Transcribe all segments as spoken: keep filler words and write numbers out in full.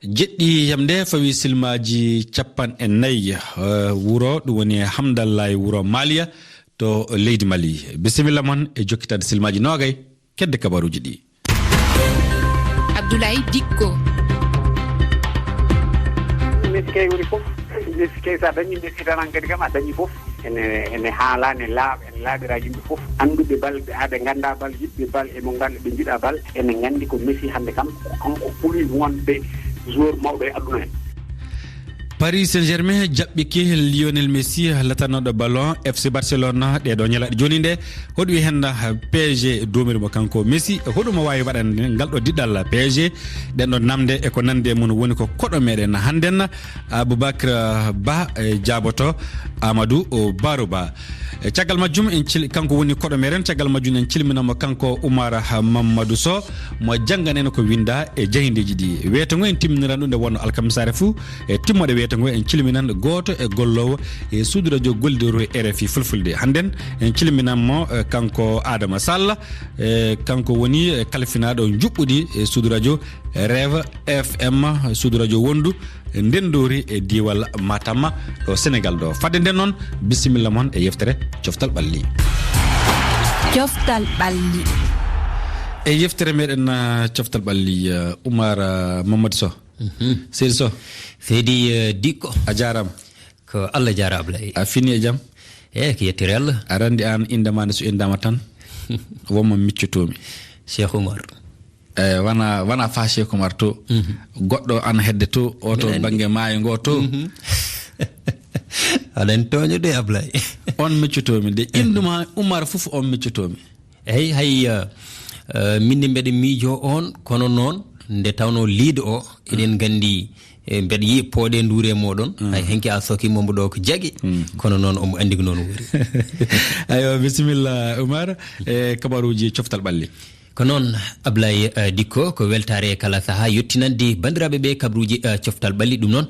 Jeɗɗi yamde fawi silmaaji capanɗe nayi, eh, wuro, ɗum woni Hamdallah e wuro Maliya to leydi Mali. Bisimilla mon e jokkitaade silmaaji noogay kedde kabaruuji ɗi. Abdoulaye Dicko. Messi kay woni fof. Messi kay, so a dañii Messi tan, hankadi kam a dañii fof. Ene, ene haala, ene laaɓa, ene laaɓira yimɓe fof. Annduɓe bal, haa ɓe nganndaa bal, yiɗɓe bal, e mo nganndu-, ɓe njiɗa bal, ene nganndi ko Messi hannde kam, ko kanko ɓuri wonde joueur mawɗo e aduna he. Paris Saint-Germain jaɓɓike Lionel Messi, latanooɗo ballon F C Barcelona, ɗee ɗoo ñalaaɗe jooni nde. Hoɗum wi heen P S G duumiri mo kanko Messi, hoɗum o waawi waɗande ngal ɗoo diɗɗal P S G? Ɗeen ɗoo namde e ko nanndi e mum woni ko koɗo meɗen hannden. Aboubacry Ba, eh, jaaboto Amadou Baro Ba. E caggal majjum en cil-, kanko woni koɗo meɗen, caggal majjum en cilminamo kanko Oumar Mamadou Sow, mo jannganen ko winnda e jahindeeji ɗi. Weeto ngo en timminiran ɗum nde wonno alkamisaare fuu, e timmoɗe weeto ngo en cilminan gooto e golloowo e suudu radio gollidoro e R F I Fulfulde. Hannden en cilminanmo, eh, kanko Adama Sall, eh, kanko woni, eh, kalfinaaɗo njuɓɓudi e suudu radio Rêve F M, suudu radio wonndu ndenndoori e diiwal Matam ɗo Senegal ɗo. Fadde nden noon, bisimilla mon e yeftere Coftal Ɓalli. Coftal Ɓalli. E yeftere meɗen, ah, Coftal Ɓalli, ah, Oumar, ah, Mamadou Sow. Mhm. Seydi Sow. Seydi, eh, Dicko. A jaaraama. Ko Allah jaara, Ablaye. A fini e jam? Eh, ko yettere Allah. Aɗa anndi aan innde ma nde so inndaama tan, wonmo miccotoomi. Cheikh Oumar. Eh, wona, wona fa Cheikh Oumar to. Mhm. Goɗɗo ana hedde to, o to Mbeɗa anndi. Bannge maayo ngo to. Mhm. Aɗa en tooño de, Ablaye. On miccotoomi de. Inndu ma Oumar fof on miccotoomi. Eyi, hay, eh, eh, min ne mbeɗa miijoo on, kono noon, nde tawnoo liiɗo o, eɗen nganndi, eh, mbeɗa yi'i pooɗe nduure mooɗon, mm, hay henke a soki mo mbo ɗo ko jagi, mm, kono noon omo anndi ko noon woni. Aywa, bisimilla, Oumar, e kabaruuji Coftal Ɓalli. Ko noon, Ablaye, eh, Dicko, ko weltaare e kala sahaa yottinande banndiraaɓe ɓe kabaruuji, eh, Coftal Ɓalli. Ɗum noon,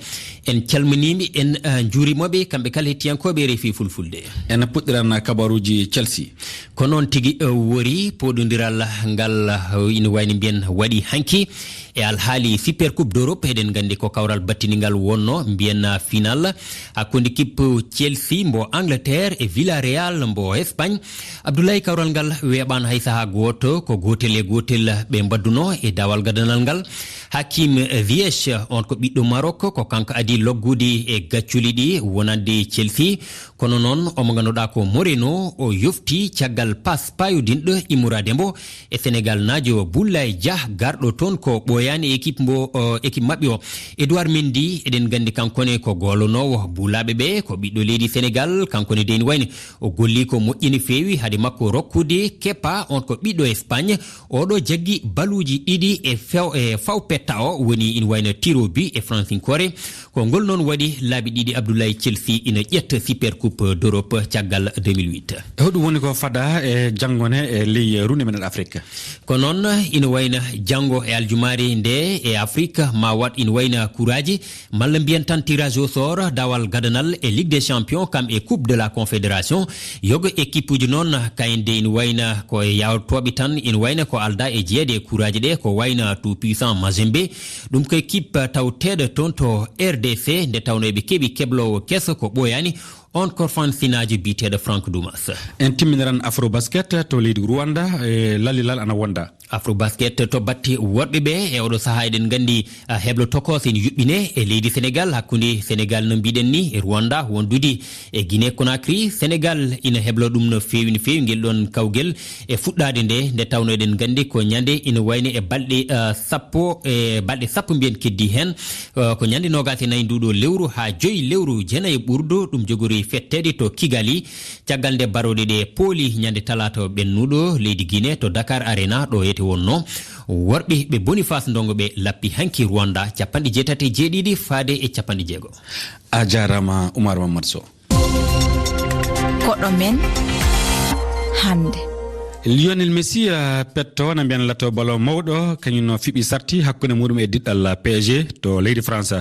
en calminiiɓe, en, eh, njuuriima ɓe, kamɓe kala hettiyankooɓe R F I Fulfulde. En puɗɗiran kabaruuji Chelsea. Ko noon tigi, eh, wori, pooɗondiral ngal, eh, ina wayno mbiyen waɗi hanki e alhaali Super Coupe d'Europe. Eɗen nganndi ko kawral battiningal wonno mbiyen, eh, final hakkunde équipe Chelsea mbo Angleterre e Villarreal mbo Espagne. Abdoulaye, kawral ngal weeɓaani hay sahaa gooto, ko gootel e gootel ɓe mbaɗduno e daawal gadanal ngal. Hakim Ziyech, on ko ɓiɗɗo Maroc, ko kanko adii loggude e gacculi ɗi wonande Chelsea. Kono noon, omo ngannduɗaa ko Moreno, o yofti caggal pass paayodinɗo immorade mbo e Senegal naajo Boulaye Dia, garɗo toon ko ɓooyaani e équipe mbo, o, équipe maɓɓe o. Edouard Mendy, eɗen nganndi kanko ne ko goolonoowo buulaaɓe ɓe, ko ɓiɗɗo leydi Senegal, kanko ne de ina wayno o golli ko moƴƴi no feewi hade makko rokkude Kepa, on ko ɓiɗɗo Espagne. Oɗo jaggi baluuji ɗiɗi e few-, e faw petta o, woni ina wayno tiro bi e fransinkoore. Ko ngol noon waɗi laabi ɗiɗi Abdoulaye Chelsea ina ƴetta Super Coupe d'Europe caggal deux mille huit. E hoɗum woni ko fada e janngo ne e ley runde men Afrique? Ko noon ina wayno janngo e aljumaari nde e Afrique ma waɗ ina wayno kuraaji. Malla mbiyen tan tirage au sort, daawal gadanal e Ligue des Champions, kam e Coupe de la Confédération. Yogo équipe uji noon, kayande ina wayna ko e yawtooɓe tan, ina wayna ko alda e jeyeede e kuraaji ɗe, ko wayna Tout Puissant Mazembe. Ɗum ko équipe tawteeɗo toon to R D C, nde tawno eɓe keɓi kebloowo keso ko ɓooyaani, on ko fansinaajo biyeteeɗo Franck Dumas. En timminiran Afro Basket to leydi Rwanda, e lallilal ana wonda. Afrobasket to batte worɓe ɓe, e oɗo sahaa eɗen nganndi, ah, heblo tokos ene yuɓɓine e leydi Senegal, hakkunde Senegal no mbiɗen ni e Rwanda wondude e Guinée Conakry. Senegal ina heblo ɗum no feewi, no feewi ngel ɗon kawgel e fuɗɗaade nde, nde tawno eɗen nganndi ko ñande ina wayni e balɗe, ah, sappo, e balɗe sappo mbiyen keddi heen, ah, ko ñande noogaas e nayi nduɗo lewru haa joyi lewru jeenayi ɓurdu ɗum jogori fetteede to Kigali. Caggal nde barooɗe ɗe pooli ñande talaata ɓennuɗo leydi Guinée to Dakar Arena, ɗo yete wonno worɓe ɓe Boniface Ndongo ɓe lappi hanki Rwanda capanɗe jeetati e jeeɗiɗi faade e capanɗe jeego. A jaaraama, Oumar Mamadou Sow. Koɗo men hannde. Lionel Messi, ah, petto, na mbiyen lato ballon mawɗo, kañum no fiɓi sarti hakkunde muɗum e diɗɗal P S G to leydi France.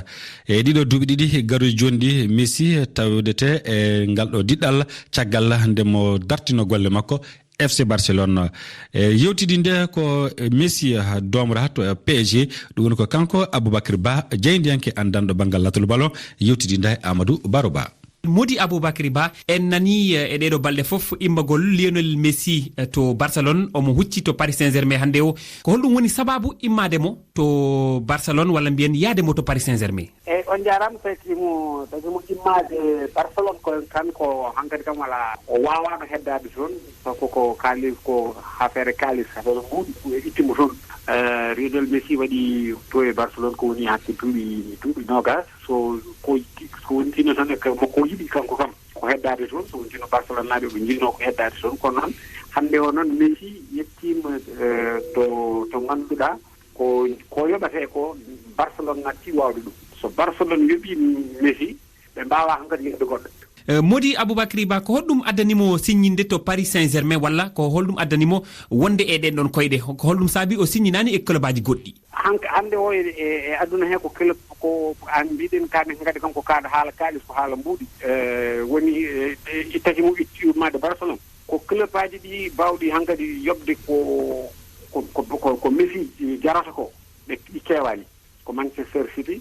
E ɗiɗo duuɓi ɗiɗi garoy jooni ɗi, Messi tawdete e ngal ɗo diɗɗal caggal nde mo dartino golle makko F C Barcelone. E yewtidi nde ko Messi, eh, doomra to, eh, P S G. Ɗum woni ko kanko Aboubacry Ba, jaayndiyanke anndanɗo banngal latal ballon, yewtidi nde e Amadou Baro Ba. Modi Aboubacry Ba, en nani, eh, e ɗeɗo balɗe fof immagol Lionel Messi, eh, to Barcelone, omo hucci to Paris Saint-Germain hannde o. Ko holɗum woni sababu immaade mo to Barcelone walla mbiyen yaade mo to Paris Saint-Germain? Eyi, on njaaraama, tagi mo, tagi mo immaade Barcelone, ko kanko hankadi kam alaa, o waawaano heddaade toon, sabu ko kaalis, ko affaire kaalis, affaire mbuuɗi, ko e itti mo toon. Eh, Lionel Messi waɗi to e Barcelone ko woni hakke duuɓi, duuɓi noogas. So ko, ko woni tino tan e ka-, mo ko yiɗi kanko kam, ko heddaade toon. So woni tino Barcelone naaɓe ɓe njinnoo ko heddaade toon. Kono noon, hannde o noon Messi yettiima, eh, to, to ngannduɗaa, ko, ko yoɓatee ko, Barcelone natti waawde ɗum. So Barcelone yoɓii Messi, ɓe mbaawaa hankadi yoɓde goɗɗo. Eh, Modi Aboubacry Ba, ko holɗum addani mo signinde to Paris Saint-Germain, walla ko holɗum addani mo wonde e ɗen ɗon koyɗe? Ko holɗum saabi o signinaani e clubaaji goɗɗi? Hank-, hannde o e, e, e aduna he ko club, ko an mbiɗen kadi hankadi kam ko kaɗa haala kaalis, ko haala mbuuɗi. Eh, woni, eh, eh, ittaki mo itti ummaade Barcelone. Ko clubaaji ɗi baawɗi hankadi yoɓde ko, ko, ko, ko, ko Messi jarata ko, ɓe, ɗi keewaani. Ko Manchester City,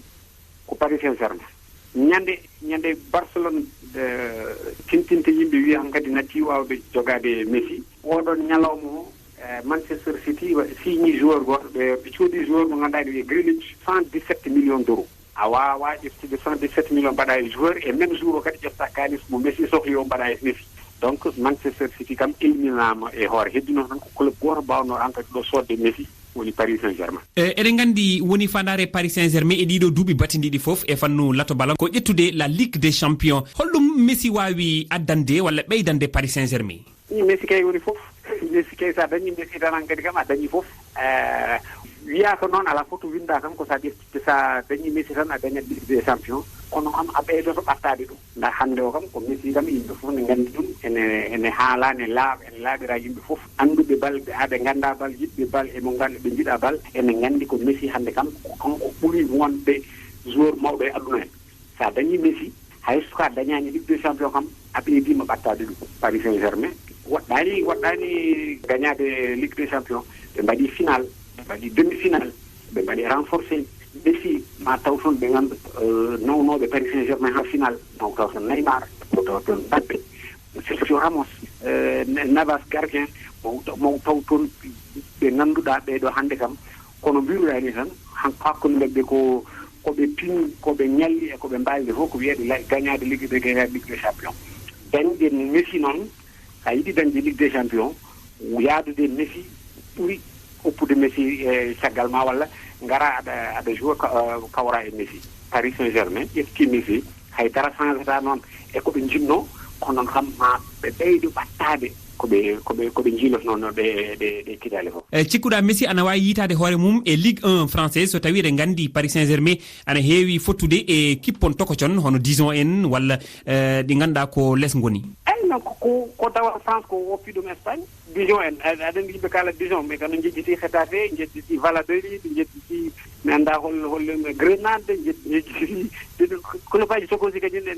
ko Paris Saint-Germain. Ñande, ñande Barcelone, eh, tintinta yimɓe, wiya hankadi natti waawde jogaade Messi. Oɗon ñalawma o, eh, Manchester City wa-, signi joueur gooto, ɓe, ɓe coodi joueur mo ngannduɗaa ene wiyee Grealish, cent dix-sept millions d'euros. A waawaa ƴeftude cent dix-sept millions mbaɗa e joueur, e même jour o kadi ƴefta kaalis mo Messi sohli o mbaɗa e Messi. Donc, Manchester City kam ilminaama e hoore. Heddino tan ko club gooto mbaawnoo hankadi ɗo soodde Messi, woni Paris Saint-Germain. E, eɗen nganndi woni faandaare Paris Saint-Germain e ɗiɗo duuɓi batindiɗi fof e fannu lato ballon ko ƴettude la Ligue des Champions. Holɗum Messi waawi addande walla ɓeydande Paris Saint-Germain? Ni Messi kay woni fof. Messi kay, so a dañii Messi tan, hankadi kam a dañii fof. Eh, wiyaa ko noon, alaa fof to winndaa kam, ko so a ƴetti, so a dañii Messi tan, a dañat Ligue des Champions. Kono kam, a ɓeydoto ɓattaade ɗum. Ndaa, hannde o kam, ko Messi kam, yimɓe fof ne nganndi ɗum. Ene, ene haalaa, ne laaɓa, ene laaɓira yimɓe fof. Annduɓe bal, ɓe, aɓe nganndaa bal, yiɗɓe bal, e mo nganndi ɓe njiɗa bal, ene nganndi ko Messi hannde kam, ko kanko ɓuri wonde joueur mawɗo e aduna he. So a dañii Messi, hay so ko a dañaani Ligue des Champions kam, a ɓeydiima ɓattaade ɗum. Paris Saint-Germain waɗɗaani, waɗɗaani gañaade Ligue des Champions. Ɓe mbaɗi final, ɓe mbaɗi demi-final, ɓe mbaɗi renforcé. Messi, ma taw toon ɓe nganndu, eh, nawnooɓe Paris Saint-Germain haa final, naw taw toon Neymar, naw taw toon Mbappé, Sergio Ramos, eh, Ne-, Navas gardien, mo, mo taw toon ɓe ngannduɗaa ɓee ɗoo hannde kam, kono mbiruɗaa ni tan, han-, hakkunde maɓɓe ko, ko ɓe pin, ko ɓe ñalli e ko ɓe mbaawi nde fof, ko wiyeede la-, gañaade Ligue, ɓe gañaade Ligue des Champions. Dañde Messi noon, so a yiɗi dañde Ligue des Champions, yahdude Messi ɓuri oppude Messi e caggal ma, walla ngara aɗa, aɗa joue ka-, eh, kawra e Messi. Paris Saint-Germain ƴefti Messi, hay dara changata noon e ko ɓe njinnoo, kono noon kam ma ɓe ɓeydo ɓattaade ko ɓe, ko ɓe, ko ɓe njiilotonoo ɗe, ɗe, ɗe kiɗaale fof. E cikkuɗaa Messi ana waawi yiytaade hoore mum e Ligue un française, so tawii eɗen nganndi Paris Saint-Germain ana heewi fottude e kippon tokocon hono Dijon en walla, eh, ɗi ngannduɗaa ko les ngoni? Eyi, non, ko, ko, ko dawal France ko woppi ɗum Espagne. Dijon en, a-, aɗa anndi yimɓe kala Dijon, mais kono njejjiti Getafe, njejjiti Valladolid, njejjiti mi anndaa hol, hol Grenade, njejjiti, njejjiti clubaaji tokosi kadi ene,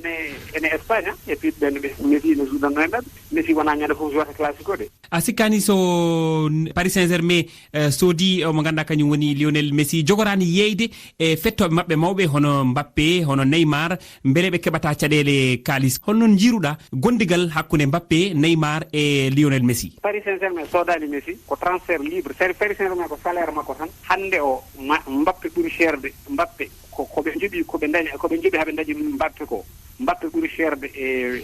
ene Espagne, ah. Et puis ɓen ɓe Messi no suudanno en ɗaɓi. Messi wonaa ñande fof joueur classico de. A sikkaani so n-, Paris Saint-Germain, eh, soodi, eh, mo ngannduɗaa kañum woni Lionel Messi, jogoraani yeeyde e fettooɓe maɓɓe mawɓe hono Mbappé, hono Neymar, mbele ɓe keɓataa caɗeele kaalis? Hol noon njiiruɗaa gondigal hakkunde Mbappé, Neymar e Lionel Messi? Paris Saint-Germain soodaani Messi, ko transfert libre. Sari Paris Saint-Germain ko salaire makko tan. Hannde o, ma-, Mbappé ɓuri seerde. Mbappé ko, ko ɓe njoɓi, ko ɓe ndañi, ko ɓe njoɓi haa ɓe ndañi Mbappé ko. Mbappé ɓuri seerde e,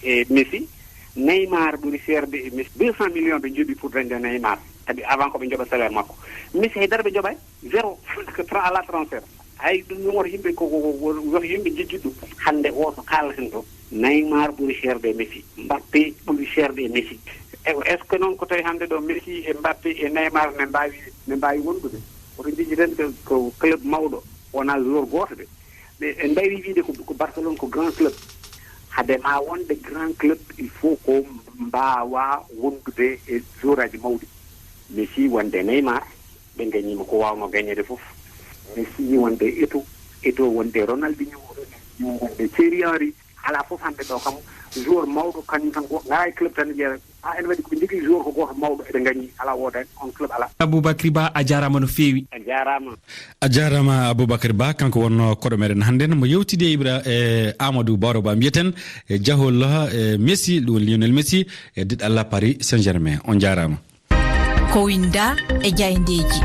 e Messi. Neymar ɓuri seerde e Messi. Deux cent millions ɓe njoɓi pour dañde Neymar. Kadi avant ko ɓe njoɓa salaire makko. Messi hay dara ɓe njoɓaani. Zéro. Tra-, alaa transfert. Hay ɗum, ɗum woto yimɓe ko, ko, ko, ko, woto yimɓe njejjit ɗum. Hannde o to kaaleten ɗo, Neymar ɓuri seerde e Messi. Mbappé ɓuri seerde e Messi. E, est-ce que noon ko tawi hannde ɗo Messi e Mbappé e Neymar ne mbaawi, ne mbaawi wondude? Woto njejjiten ko, ko club mawɗo, wonaa joueur gooto de. Ɓe, en mbayri wiide ko, ko Barcelone ko grand club. Hade ma wonde grand club, il faut ko mbaawa wondude e joueuraaji mawɗi. Messi wonde Neymar, ɓe ngañiima ko waawnoo gañeede fof. Messi wonde Eto'o, Eto'o wonde Ronaldinho, Ronaldinho wonde Thierry Henry. Alaa fof hannde ɗo kam joueur mawɗo kañum tan ko ngaraa e club tan wiya Haa ene waɗi ko ɓe njogii joueur ko gooto mawɗo, eɓe ngañi, alaa, woodaani, on club alaa. Aboubacry Ba, a jaaraama no feewi. A jaaraama. A jaaraama Aboubacry Ba, kanko wonnoo koɗo meɗen hannden, mo yewtidi e Ibra-, e Amadou Baro Ba, mbiyeten e jahol, e Messi, ɗum woni Lionel Messi, e Diɗɗalla Paris Saint-Germain. On jaaraama. Ko winnda e jayndeeji.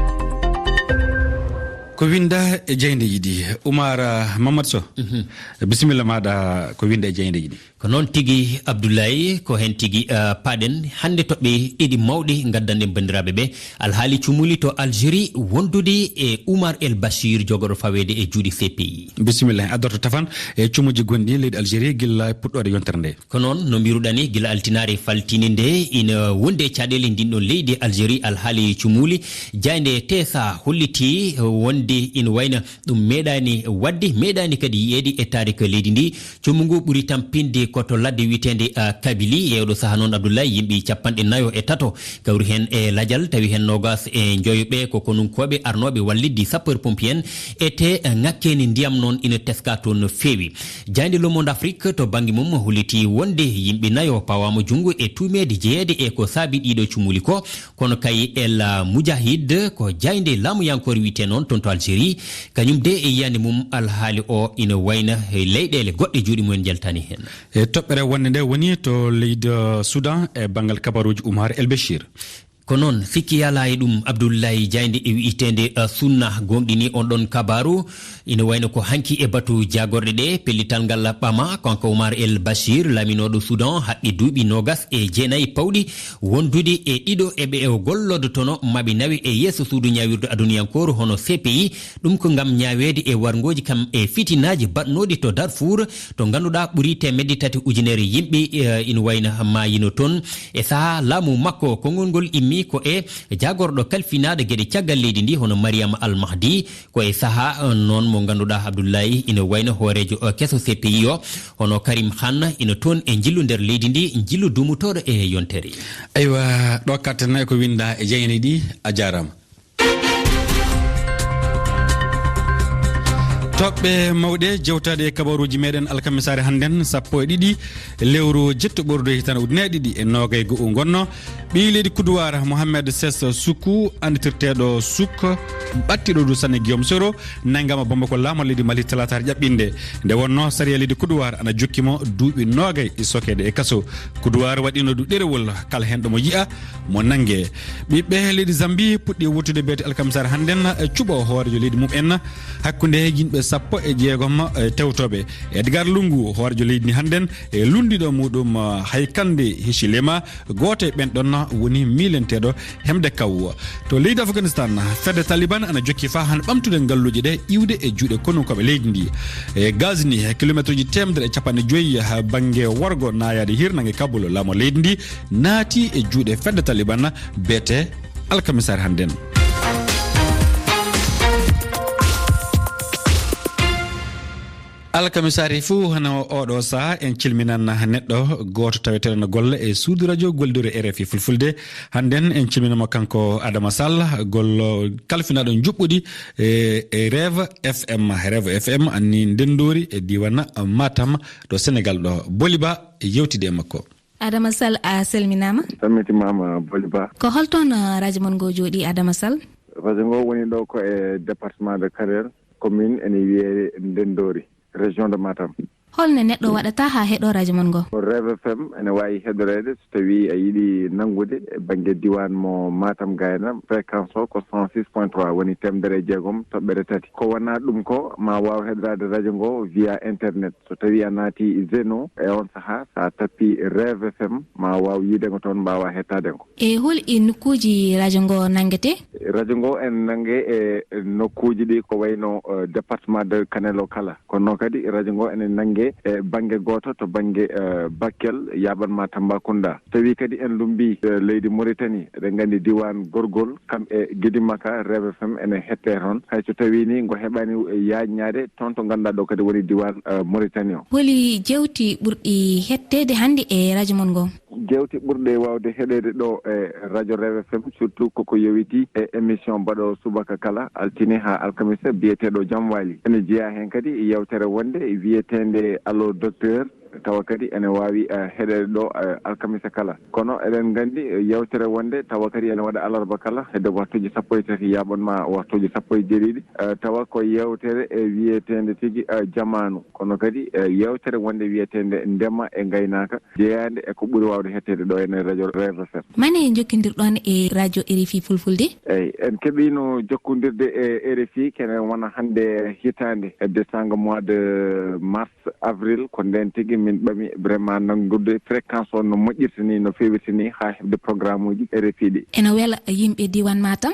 Ko winnda e jayndeeji ɗi. Oumar, ah, Mamadou Sow, mhm, bisimilla maaɗa, ko winnda e jayndeeji ɗi. Ko noon tigi, Abdoulaye, ko heen tigi, ah, paaɗen. Hannde toɓɓe ɗiɗi mawɗe ngaddanɗen banndiraaɓe ɓe. Alhaali cumuli to Algérie wondude e Oumar El Bachir, jogorɗo faweede e juuɗe C P I. Bisimilla, en addoto tafan e cumuji gonɗi leydi Algérie gila e puɗɗoode yontere nde. Ko noon, no mbiruɗaa ni, gila altinaare faltiinde nde, ina wondi e caɗeele ndin ɗon leydi Algérie alhaali cumuli. Jaaynde T S A hollitii wonde ina wayna ɗum meeɗaani waɗde, meeɗaani kadi yiyeede e taariika leydi ndi. Cumu ngu ɓuri tampinde ko to ladde wiyeteende, ah, Kabili. E oɗo sahaa noon, Abdoulaye, yimɓe capanɗe nayo e tato kawri heen e lajal, tawi heen noogas e njoyo ɓe ko konunkooɓe arnooɓe wallitde sapeur pompier en. E te ŋakkeende ndiyam noon ina teskaa toon no feewi. Jaaynde Le Monde Afrique to bannge mum hollitii wonde yimɓe nayo pawaama junngo e tuumeede jeyeede e ko saabi ɗiɗo cumuli ko, kono kay El Mujahid ko jaaynde laamuyankoore wiyetee noon toon to Algérie, kañum de e yiyannde mum alhaali o ina wayna leyɗeele goɗɗe juuɗe mumen njaltaani heen. E toɓɓere wonnde nde woni to leydi, uh, Soudan e banngal kabaruuji Oumar El Bachir. Ko noon, sikki alaa e ɗum, Abdoulaye, jaaynde e wiyeteende, uh, Sunna gomɗini on ɗon kabaaru. Ina wayno ko hanki e batu jaagorɗe ɗe, pellital ngal ɓama, kanko Oumar El Bachir, laaminooɗo Soudan, haqqi duuɓi noogas e jeenayi pawɗi, wondude e ɗiɗo e ɓe o gollodotono maɓe nawe e yeeso suudu ñaawirdu aduniyankooru hono C P I. Ɗum ko ngam ñaaweede e warngooji kam e fitinaaji baɗnooɗi to Darfour, to ngannduɗaa ɓuri teemedde tati ujunere yimɓe, eh, ina wayno maayino toon. E sahaa laamu makko, konngol ngol immi ko e jaagorɗo kalfinaaɗo geɗe caggal leydi ndi, hono Mariama Al Mahdi. Ko e sahaa, eh, noon mo ngannduɗaa, Abdoulaye, ina wayno hooreejo, eh, keso C P I o, hono Karim Khan, ina toon e njillu nder leydi ndi, njillu duumotooɗo e yontere. Aywa, ɗo katten e ko winnda e jeyne ɗi, a jaaraama. Toɓɓe mawɗe jewtaɗe e kabaruuji meɗen alkamisaare hannden, sappo e ɗiɗi lewru jeɗɗo ɓordo hitande ujunere ɗiɗi e noogay go'o ngonno. Ɓiy leydi Kuduwaar, Mohamed Ses Suku, annditirteeɗo Suk, ɓattiɗo dow Sane Guillaume Soro, nanngama Bamako laamu leydi Mali talaataare ƴaɓɓinde. Nde wonnoo sariya leydi Kuduwaar ana jokki mo duuɓi noogay e sokeede e kaso. Kuduwaar waɗino du ɗerewol kala heen ɗo mo yi'a mo nannge. Ɓiɓɓe leydi Zambi puɗɗi wurtude beete alkamisaare hannden, e cuɓo hooreejo leydi mum en hakkunde yimɓe sappo e jeegom, e tewtooɓe. Edgar Lungu, hooreejo leydi ndi hannden, e lunndiɗo muɗum, haykande Hichilema, gooto e ɓen ɗon woni miilenteeɗo Hemde Kaw. To leydi Afganistan, fedde Taliban ana jokki faa hannde ɓamtude ngalluuje ɗe iwde e juuɗe konunkooɓe leydi ndi. E Gazni, kilomeetruuji teemedere e capanɗe joyi ha bannge worgo naayaade hirnaange Kabul, laamu leydi ndi naati e juuɗe fedde Taliban beete alkamisaare hannden. Alkamisaare fuu, hono oɗo saha, en cilminan neɗɗo gooto taweteeɗo no golla e suudu radio gollidoro R F I Fulfulde. Hannden en cilminama kanko Adama Sall, gollo kalfinaaɗo njuɓɓudi e, e Rêve F M. Rêve F M anni ndenndoori e diiwaan Matam ɗo Senegal ɗo. Boli Ba yewtidi e makko. Adama Sall, a salminaama. Salmitimaama, Boli Ba. Ko holtoon, uh, radio mon ngo jooɗi, Adama Sall? Radio ngo woni ɗo ko e département de Kanel, commune ene wiyee Ndenndoori, région de Matam. Holno neɗɗo waɗata haa heɗo radio mon ngo? Ko Rêve F M ene waawi heɗoreede so tawii a yiɗi nanngude e bannge diiwaan mo Matam Gayna, fréquence o ko cent six point trois, woni teemedere e jeegom toɓɓere tati. Ko wonaa ɗum ko, ma waaw heɗoraade radio ngo via internet. So tawii a naati Zeno e on sahaa, so a tappii Rêve F M, ma waaw yiide ngo toon, mbaawaa heɗtaade ngo. E hol e nokkuuji radio ngo nanngetee? Radio ngo ene nanngee e nokkuuji ɗi ko wayno, eh, département de Kanel o kala. Kono noon kadi radio ngo ene nanngee e bannge gooto to bannge, eh, Bakel, yaaɓan ma Tambacounda. Tawi kadi en lummbii, eh, leydi Mauritanie, eɗen nganndi diiwaan Gorgol, kam e Gidimaka, Rêve F M ene heɗtee toon. Hay so tawii ni ngo heɓaani yaajnaade toon to ngannduɗaa ɗo kadi woni diiwaan, eh, Mauritanie o. Holi jewte ɓurɗe heɗteede hannde e radio mon ngo? Jewte ɓurɗe waawde heɗeede ɗo e radio Rêve F M, surtout koko yowitii e émission baɗoowo subaka kala, altine haa alkamisa, biyeteeɗo Jam Waali. Ene jeyaa heen kadi yewtere wonnde wiyeteende Allo Docteur. tawa kadi ene waawi, eh, heɗeede ɗo, eh, alkamisa kala. Kono eɗen nganndi, eh, yewtere wonde tawa kadi ene waɗa alarba kala, hedde waxtuuji sappo e tati yaaɓan ma waxtuuji sappo e jeeɗiɗi, eh, tawa ko yewtere, eh, wiyeteende tigi, eh, jamaanu. Kono kadi, eh, yewtere wonde wiyeteende ndema e ngaynaaka, jeyaande e ko ɓuri waawde hetteede ɗo ene radio Rêve F M. Mane jokkondirɗon e radio R F I Fulfulde? Eyi, en keɓiino jokkondirde e R F I kene wona hannde hitaande, e décembre, mois de mars, avril, ko ndeen tigi min ɓami vraiment nanngude fréquence o no moƴƴirta ni, no feewirta ni, haa heɓde programme uji R F I ɗi. Ene wela yimɓe diiwaan Matam?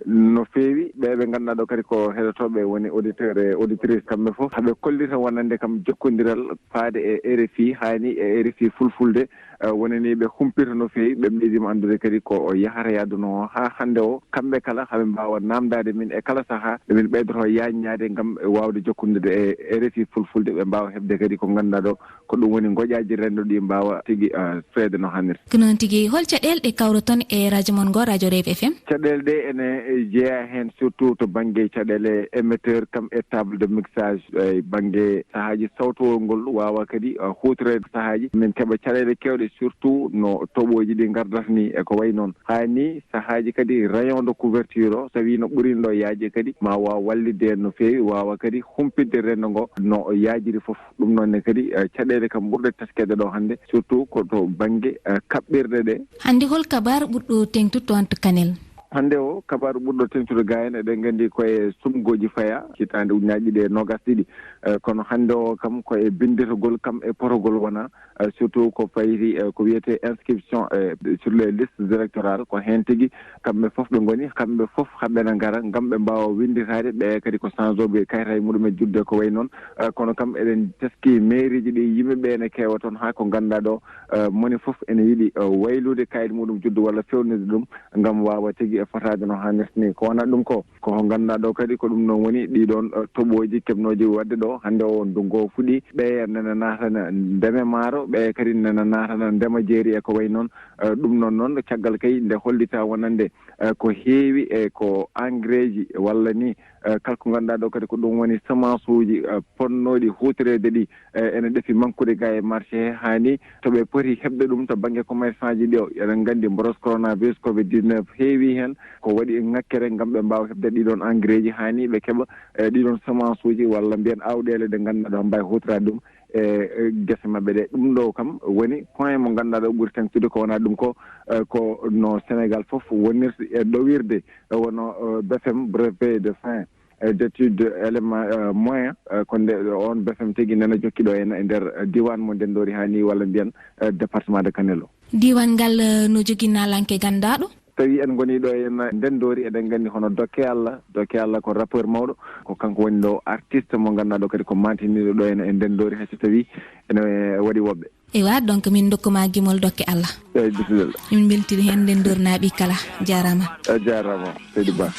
No feewi, ɓe ɓe ngannduɗaa ɗo kadi ko heɗotooɓe woni auditeur e auditrice, kamɓe fof haɓe kollita wonande kam jokkondiral faade e R F I, haa ni e R F I Fulfulde, eh, wonani ɓe humpita no feewi, ɓe ɓeydiima anndude kadi ko o yahata yahduno o haa hannde o, kamɓe kala haɓe mbaawa naamndaade min e kala sahaa ɗo min ɓeydoto yaajnaade ngam waawde jokkondirde e R F I Fulfulde, ɓe mbaawa heɓde kadi ko ngannduɗaa ɗo ko ɗum woni ngoƴaaji renndo ɗi mbaawa tigi, eh, feede no hannirta. Ko noon tigi, hol caɗeele ɗe kawroton e radio mon ngo, radio Rêve F M? Caɗeele ɗe ene jeyaa heen surtout to bannge caɗeele émetteur kam e table de mixage, e bannge sahaaji sawtowol ngol waawa kadi, uh, huutoreede sahaaji. Min keɓa caɗeele keewɗe surtout no toɓooji ɗi ngardata ni e ko wayi noon. Haa ni sahaaji kadi rayon de couverture o, so tawi no ɓuri ɗo yaajde kadi ma waaw wallitde en no feewi, waawa kadi humpitde renndo ngo no yaajiri fof. Ɗum noon ne kadi, eh, caɗeele kam ɓurɗe teskeede ɗo hannde, surtout ko to bannge, eh, kaɓɓirɗe ɗe. Hannde hol kabaar ɓurɗo teeŋtude toon to Kanel? Hannde o kabaar ɓurɗo teeŋtude ga en, eɗen nganndi ko e sumgooji faya, hitaande ujunaaji ɗiɗi e noogaas ɗiɗi. Eh, kono hannde o kam ko e binndirgol kam e potogol wona, eh, surtout ko fayti, eh, ko wiyetee inscription, eh, sur les listes électorales, ko heen tigi kamɓe fof ɓe ngoni, kamɓe fof haɓe na ngara ngam ɓe mbaawa winnditaade, ɓe kadi ko sansooɓe kayitaaji muɗumen juddu ko wayi noon. Eh, kono kam eɗen teskii mairieji ɗi yimɓe ɓe ene keewa toon haa ko ngannduɗaa ɗo, eh, moni fof ene yiɗi, eh, waylude kayit muɗum juddu walla fewnirde ɗum ngam waawa tigi e fotaade no haanirta ni. Ko wonaa ɗum ko, ko ngannduɗaa ɗo kadi ko ɗum noon woni ɗiɗon, eh, toɓooji keɓnooji waɗde ɗo hannde o ndunngu o fuɗi. Ɓe nana naatana ndeme maaro, ɓe kadi nana naatana ndema jeeri e ko wayi noon. Eh, ɗum noon noon caggal kay nde hollita wonande, eh, ko heewi e ko engrais ji walla ni, eh, kala ko ngannduɗaa ɗo kadi ko ɗum woni semence uji, eh, ponnooɗi huutoreede ɗi, eh, ene ɗefi mankude ga e marché he, haa ni to ɓe poti heɓde ɗum to bannge commerçant ji ɗi o. Eɗen nganndi mboros coronavirus covid dix-neuf heewi heen, ko waɗi ŋakkere ngam ɓe mbaawa heɓde ɗiɗon engrais ji haa ni ɓe keɓa, eh, ɗiɗon semence uji walla mbiyen awɗeele ɗe ngannduɗaa ɗo mbaawi huutoraade ɗum e, e gese maɓɓe ɗe. Ɗum ɗo kam woni point mo ngannduɗaa ɗo ɓuri teeŋtude, ko wonaa ɗum ko, eh, ko no Sénégal fof wonirta e ɗowirde, eh, wonno, eh, B F M, brevet de fin, eh, d'études éléments, eh, moyens, eh, ko nde, eh, on B F M tigi nana jokki ɗo e, e nder, eh, diiwaan mo Ndenndoori haa ni walla mbiyen, eh, département de Kanel o. Diiwaan ngal, eh, no jogii naalaŋke ganndaaɗo? Tawi en ngoni ɗo e Ndenndoori, eɗen nganndi hono Dokke Allah. Dokke Allah ko rappeur mawɗo, ko kanko woni ɗo artiste mo ngannduɗaa ɗo kadi ko mantiniiɗo ɗo e, e Ndenndoori, hay so tawi ene waɗi woɓɓe. Ewa, donc min ndokkuma gimol Dokke Allah. Eyi, bisimilla. Min mbeltini heen Ndenndoornaaɓe kala. Jaaraama. A jaaraama, seydi Ba.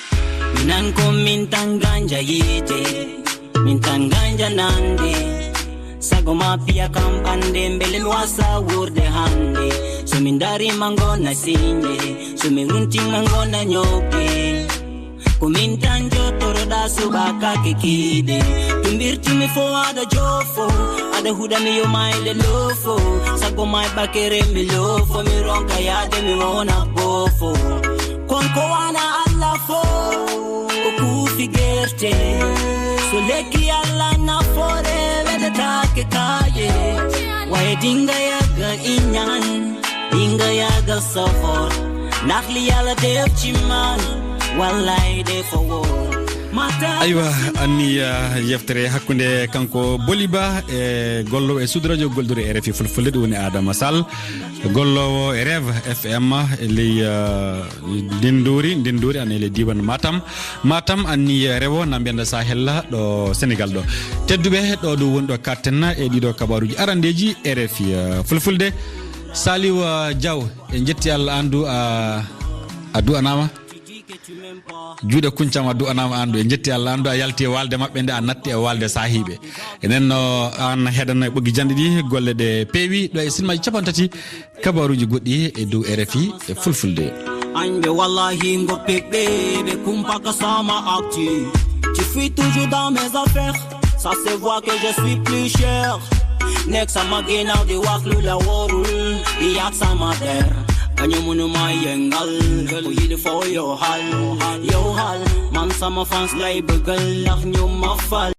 Nan ko min tan ganja yiite, min tan ganja nande. Sago ma piya kam ɓande, mbele mi wasa wuurde hannde. So min dari ma ngona sinde, so min runti ma ngona nyoke. Ko min tan jottoroɗa subaka ke kiide. Tumbirtumi fo aɗa jofo, aɗa huɗa mi yo mayle lofo. Sago ma e bakere mi lofo, mi ronka yaade mi wona bofo. Kon ko wana Allah fo, ko kuufi gerte. So lekki Allah nafoore, weɗataake kaaye. Waye dinga yaga inyan, dinga yaga sofor. Naxli Yàlla def ci man, wallaay defo woon. Aywa, anniya yeftere hakkunde kanko Boli Ba e gollowo e Sud Radio Goldori R F I Fulfulde, ɗum woni Adama Sall, gollowo e Rêve F M e ley, eh, Ndenndoori, Ndenndoori ana e ley diiwaan Matam. Matam anniya rewo na mbiyanda Sahel ɗo Senegal ɗo. Tedduɓe, ɗo ɗum woni ɗo katten e ɗiɗo kabaruuji arandeeji R F I, eh, Fulfulde. Saliou, eh, Diaw, en jetti Allah, an du a, a du'anaama. Juuɗe kuncam a du'anaama, an du en jetti Allah, an du a yalti e waalde maɓɓe nde, a natti e waalde saahiiɓe. Enen no an heɗano e ɓoggi janɗe ɗi, golle ɗe peewi ɗo e sinmaaji capanɗe tati, kabaruuji goɗɗi e dow R F I e Fulfulde. Añɓe wallahi ngo pekɓe ɓe kumpa ka sama actu. Tu fuis toujours dans mes affaires. Ça se voit que je suis plus cher. Nekk sama ginnaaw di wax lu la wóorul, di yàq sama der. Bañu mënu ma yëngal, ku yili foo yow xal, yow xal. Man sama fans lay bëggal, ndax ñu ma fal.